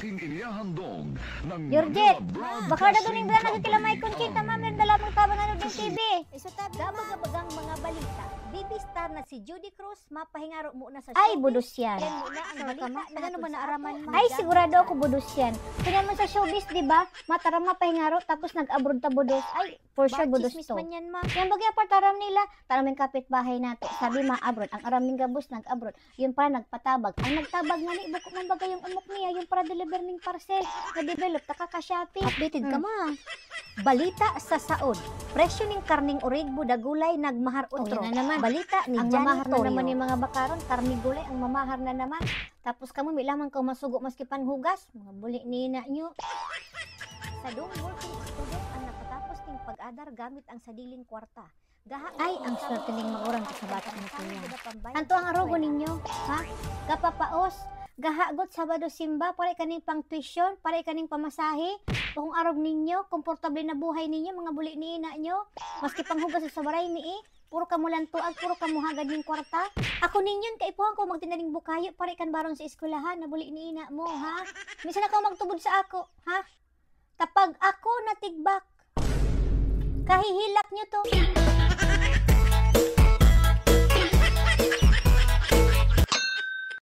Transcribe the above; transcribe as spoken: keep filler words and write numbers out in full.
Inihahandog ng Georgette, Manila baka na Broadcasting doon yung gano'n si Tila May Company. Conchita, ma'am, yung dalaman ka ba nanood ng T V? Gabaga-bagang mga balita, bibistar na si Judy Cruz, mapahingaro muna sa Ay, showbiz. budos yan. Yan muna ang Saan balita ka, ma? natin Nagano ba sa naaraman ato. mo? Ay, sigurado ako budos yan. Kaya naman sa showbiz, di ba? Matara mapahingaro, tapos nag-abroad ta budos. Ay, for sure, Ba, budos chismis to. man yan, ma. Yan bagay ang pataram nila. Taram yung kapitbahay nato. Sabi ma-abroad. Ang aram ning gabos nag-abroad. Yung para nagpatabag. Ang nagtabag nga ni, buko man bagay yung umok niya. Yung para deliver ning parcel. Na-develop, taka ka Shopee. Updated ka, Mm. ma. Balita sa saod. Presyo ning karning origbo dagulay nagmahar Oh, otro. yan na naman. Balita ni Ang Johnny mamahar na Torio. naman yung mga bakaron. Karne gulay, ang mamahar na naman. Tapos kamo, may lamang kaw masugo maski panhugas. Mga buli ni ina nyo. Sadong working student ang nakatapos ning pag-adar gamit ang sadiling kwarta. Gaha Ay, ang swerte ning magurang ko sa bata na siya. Anto ang arogo ninyo, ha? Kapapaos, gahagot Sabado simba, pare kaning pang tuition, pare kaning pamasahe, o kung arog ninyo, komportable na buhay ninyo, mga buli ni ina nyo, maski panghugas sa baray mi eh, puro kamo lantuag, puro kamo hagad ning kwarta. Ako ninyon, kaipuhan ko magtinda ning bukayo, pare kan baron sa eskwelahan, na buli ni ina mo, ha? Minsan ako magtubod sa ako, ha? Kapag ako natigbak, kahihilak nyo to.